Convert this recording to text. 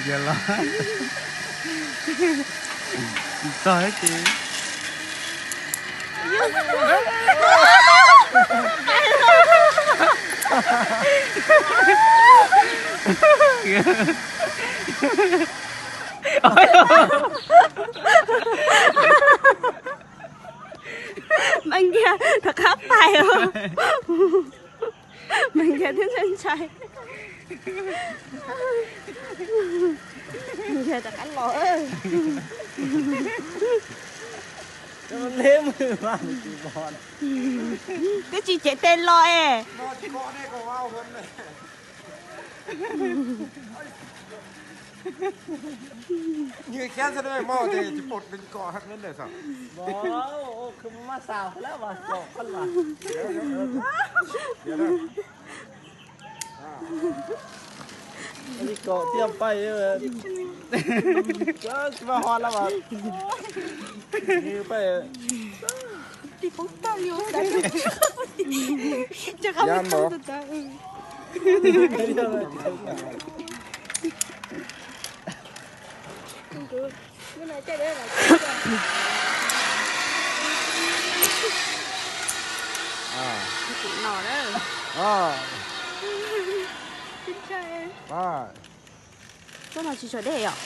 Yog los txog ces Mas nkiag rov qab pais os. Mas nkiag twb ntshai ntshai. Nkiag rov qab los. Twb tsis cev tes los es. Li kom tiag pais, tsis muaj hua lawm as. Pais. Tsob no tsis tshua deb yom?